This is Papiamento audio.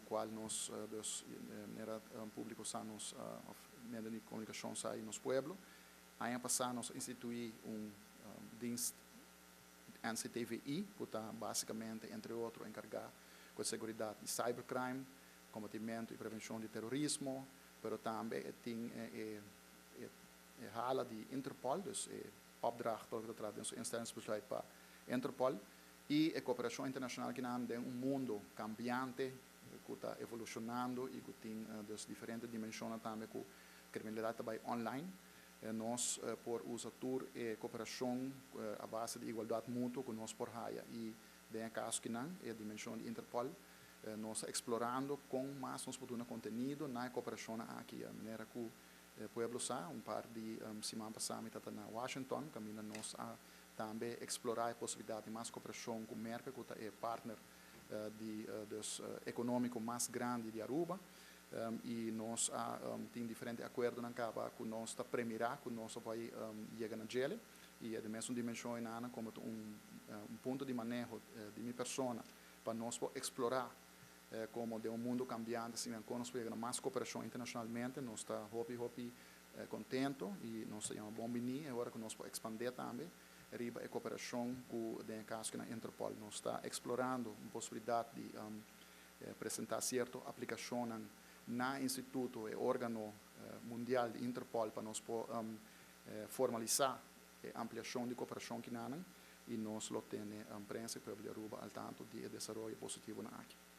Ku kual nos dus manera públiko sa nos òf medio di komunikashon sa i nos pueblo. Aña pasá nos a instituí un dienst NCTVI ku ta básikamente entre otro enkargá ku e seguridat di cybercrime, kombatimentu i prevenshon di terorismo, pero tambe e tin e hala di Interpol, dus e opdracht pa loke ta trata den su instellingsbesluit pa Interpol. I e koperashon internashonal ki nan den un mundu kambiante ku ta evolushonando i ku tin dus diferente dimenshonnan tambe ku kriminalidat ta bai online, nos por usa tur e koperashon a base di igualdat mutuo ku nos por haya i den e kaso ki nan e dimenshon di Interpol nos ta eksplorando kon mas nos por duna kontenido na e koperashonnan aki manera ku pueblo sa. Un par di siman pasá mi tabata na Washington kaminda nos a Tambe eksplorá e posibilidat di mas koperashon ku Merka ku ta e partner di dus ekonómiko mas grandi di Aruba i nos a tin diferente akuerdonan kaba ku nos ta premirá ku nos a bai yega na djele i e mesun dimenshon enanan komo ta un punto di maneho di mi persona pa nos por eksplorá komo den un mundu kambiante asina kon nos por yega na mas koperashon internashonalmente. Nos ta hopi hopi Contento y nos ta yama bon bini e ora cu nos por expande tambe riba e cooperacion cu den e caso na Interpol. Nos ta explorando un posibilidad di presenta cierto aplicacionnan na instituto, e organo mundial di Interpol pa nos por formalisa e ampliacion di cooperacion kinanan y nos lo tene prensa y pueblo di Aruba al tanto di e desaroyo positivonan aki.